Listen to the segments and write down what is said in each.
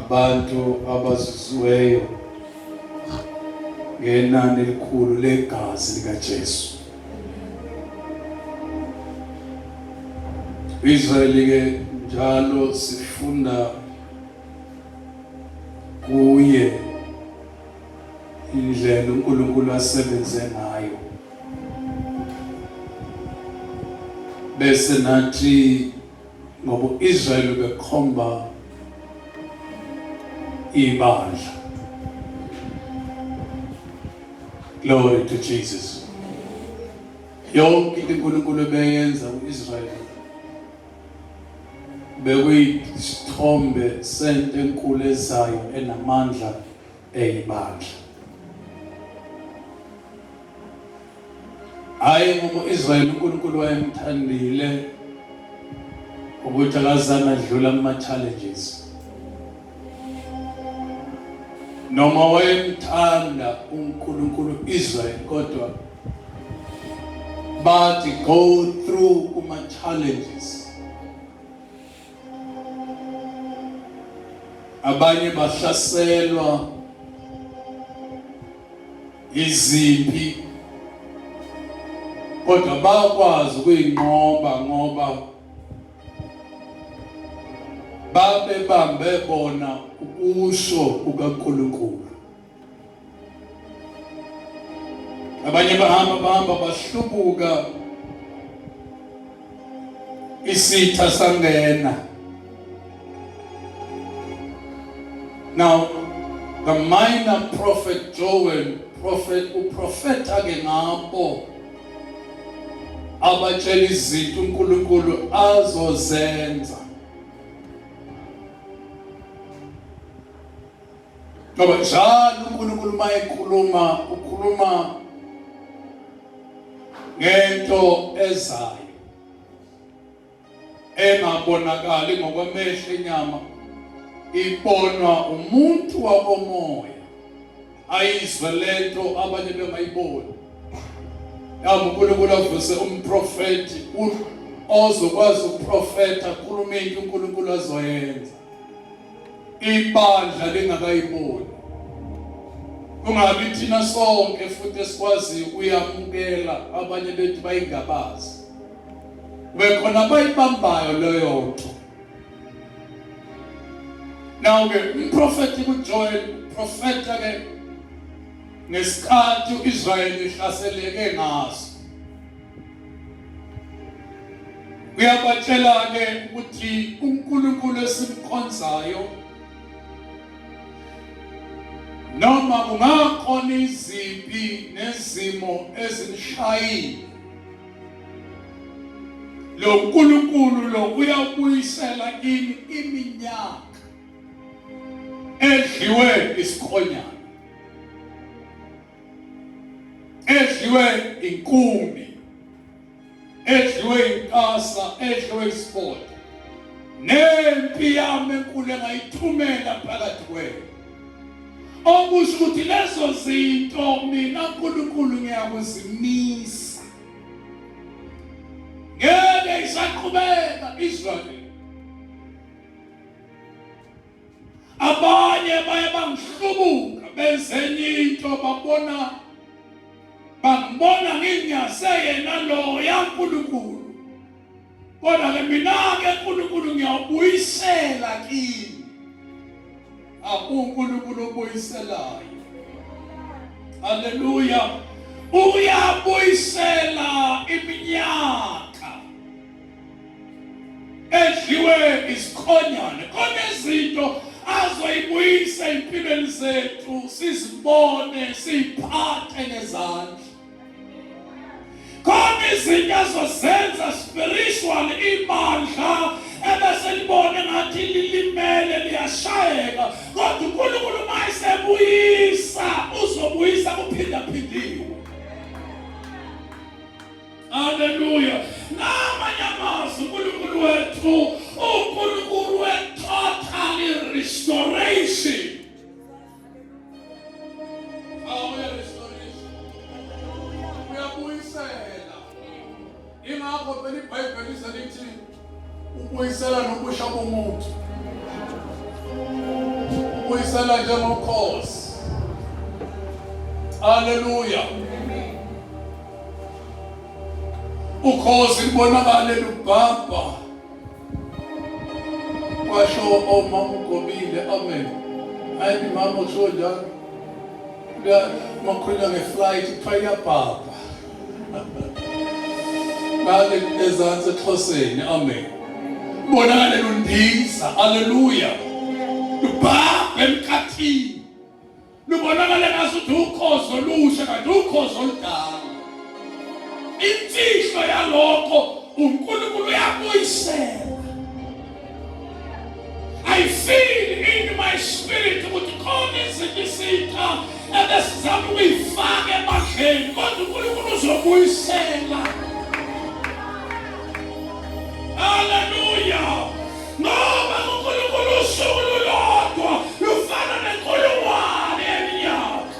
Abantu abazuziweyo ngenani elikhulu legazi likaJesu. Israel ke njalo sifunda kuye indlela uNkulunkulu asebenze ngayo bese nathi ngoba uIsrael bekhomba ibandla. Glory to Jesus. Yonke into uNkulunkulu ebeyenza uIsrael bekuyisithombe sento enkulu ezayo enamandla eyibandla. Hayi ngoba uIsrael uNkulunkulu wayemthandile ukuthi akazange adlula kuma challenges. Noma wayemthanda uNkulunkulu Israel kodwa bathi go through kuma challenges. Abanye bahlaselwa izimpi kodwa bakwazi ukuyinqoba ngoba babebambe bona ukusho kukaNkulunkulu. Abanye bahamba bahamba bahlubuka isitha sangena. Now the minor prophet Joel prophet uprofeta ke ngabo abatshela izinto uNkulunkulu azozenza. Ngoba njalo uNkulunkulu uma ekhuluma ukhuluma ngento ezayo engabonakali ngokwamehlo enyama, ibonwa umuntu wakomoya ayizwe lento abanye bengayiboni. Yabo uNkulunkulu avuse umprofeti ozokwazi ukuprofetha akhulume into uNkulunkulu azoyenza ibandla lingakayiboni. Kungabi thina sonke futhi esikwaziyo ukuyamukela, abanye bethu bayingabazi. Kube khona abayibambayo leyo nto. Now ke umprofeti kuJoel uprofeta ke ngesikhathi uIsrael ihlaseleke ngaso. Uyabatshela ke ukuthi uNkulunkulu esimkhonzayo noma kungakhona izimpi nezimo ezimshayile lo nkulunkulu lo uyawubuyisela kini iminyaka edliwe isikhonyana edliwe inkumbi edliwe inkasa edliwe isibonda nempi yami enkulu engayithumela phakathi kwenu okusho ukuthi lezo zinto mina uNkulunkulu ngiyakuzimisa ngeke isaqhubeka Israel. Abanye baye bangihlubuka benze enye into babona bangibona nginyase yena loya Nkulunkulu kodwa ke mina-ke Nkulunkulu ngiyawubuyisela kini. UNkulunkulu obuyiselayo. Haleluya. Uyabuyisela iminyaka edliwe isikhonyane. Khona izinto azoyibuyisa empilweni zethu sizibone siyiphathe ngezandla. Khona izinto azozenza spiritual ibandla ebese libone ngathi lilimele liyashayeka, kodwa uNkulunkulu uma esebuyisa uzobuyisa kuphindaphindiwe. Haleluya. Ngamanye amazwi uNkulunkulu wethu uNkulunkulu we-total restoration. Uyabuyisela. Ingakho phela iBhayibheli lize lithi ubuyisela nobusha bomuntu. Ubuyisela njengokhozi. Haleluya. Ukhozi libonakale lubhabha. Kwasho omama ugobile. Amen. Hayi mama usho njalo. Makhulunywa ngeflight kuthiwa iyabhabha. Ngale ezansi eXhoseni. Amen. Bonakale lundiza. Haleluya. Lubhabha emkhathini. Lubonakala ngasuthi ukhozi olusha kanti ukhozi oludala. Imfihlo yalokho uNkulunkulu uyabuyisela. I feel in my spirit ukuthi khona izinto isitha ebesizama ukuyifaka ebandleni kodwa uNkulunkulu uzobuyisela. Haleluya! Ngoba uNkulunkulu usuku lulodwa lufana nenkulungwane yeminyaka.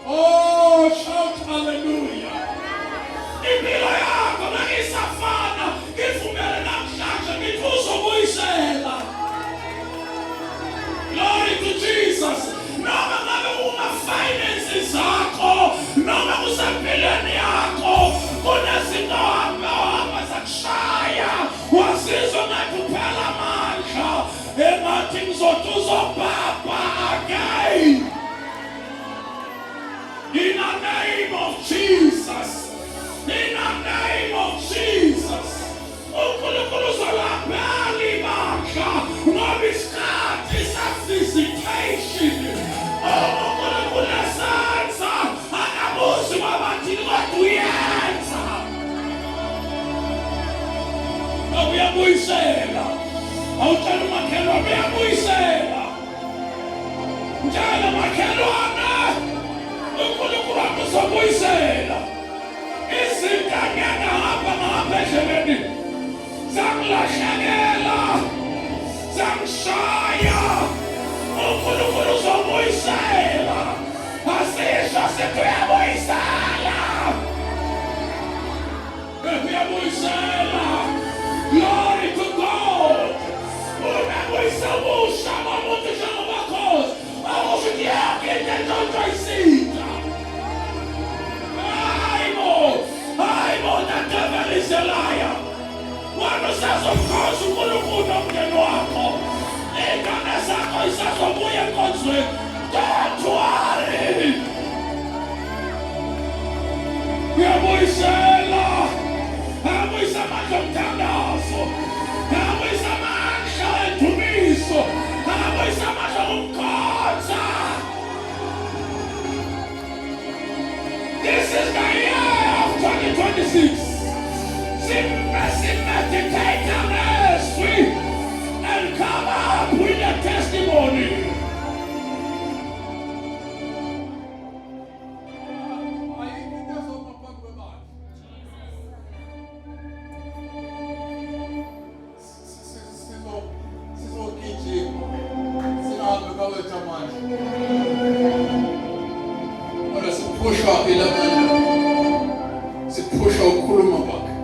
Oh, shout hallelujah. Impilo yakho ngeke isafana, ngivumele namhlanje ngithi uzobuyisela. Glory to Jesus. Noma ngabe kuma finances zakho, noma kusempilweni yakho, kunezinto hamba hamba zakushaya, wazizwa ngathi uphela amandla, engathi ngizothi uzobhabha again. In the name of Jesus. In the name of Jesus. uNkulunkulu uzolaphela ibandla ngoba isikhathi se-visitation uNkulunkulu esenza akabuzi kwabathini kodwa uyenza uyabuyisela awutshela umakhelwane uyabuyisela mtshela makhelwane uNkulunkulu wakho uzobuyisela Izinto angeke hamba ngahamba endleleni zangilahlekela zangishaya uNkulunkulu uzobuyisela asisho sithi uyabuyisela uyabuyisela glory to God unabuyisa ubusha bomuntu njengoba khozi okusho ukuthi yonke into entshontshwa isitha Hayibo! Hayibo, the devil is a liar. Wena usazomkhonza uNkulunkulu nomndeni wakho. Iy'ngane zakho isazobuya enkonzweni. Don't worry. Uyabuyisela. Uyabuyisa amandla omthandazo. Uyabuyisa amandla endumiso. Uyabuyisa amandla okumkhonza. This is the year of 2026. Simeditate amezwi and come up with a testimony. Ayikho into ezoma phambi kwebandla. Sizogijima singahambi kwawethu amandla kodwa siphushwa ilamandla siphushwa ukukhuluma kwakhe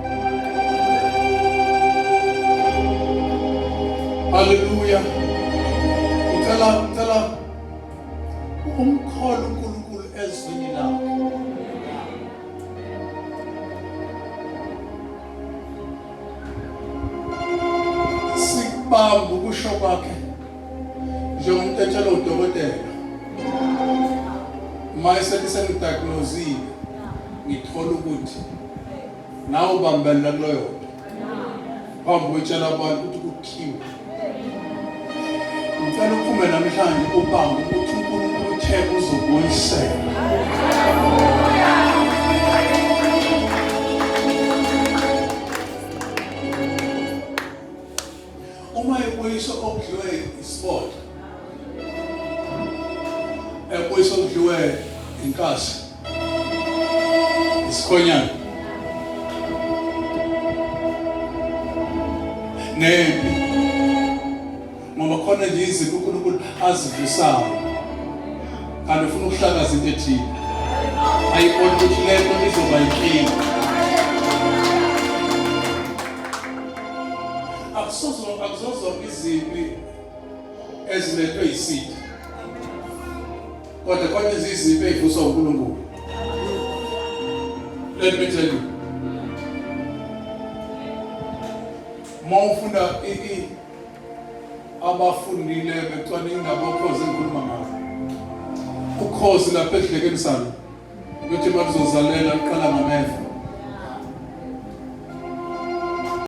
haleluya ngicela ngicela umkholo uNkulunkulu ezwini lakhe sikubamba ukusho kwakhe njengomuntu etshela udokotela uma esethi sengidiagnosile ngithola ukuthi nawe ubambelela kuloyo nto phambi kwetshela abantu ukuthi kuthiwe Ngicela uphume namhlanje ubambe ukuthi uNkulunkulu uthe uzobuyisela. Uma ebuyisa okudliwe isibotha, ebuyisa okudliwe inkasi, isikhonyana nempi ngoba khona nje izinto uNkulunkulu azivusayo kanti ufuna ukuhlakaza into ethile ayibona ukuthi le nto izoba inkinga akusozo akuzozonke izimpi Ezilethwe yisitha. Kodwa khona izizipho ezivuswa uNkulunkulu. Let me tell you. Uma ufunda abafundile becwaninga indaba okhozi engikhuluma ngalo. Ukhozi lapha edlekeni salo. Ukuthi bakuzozalela uqala ngameva.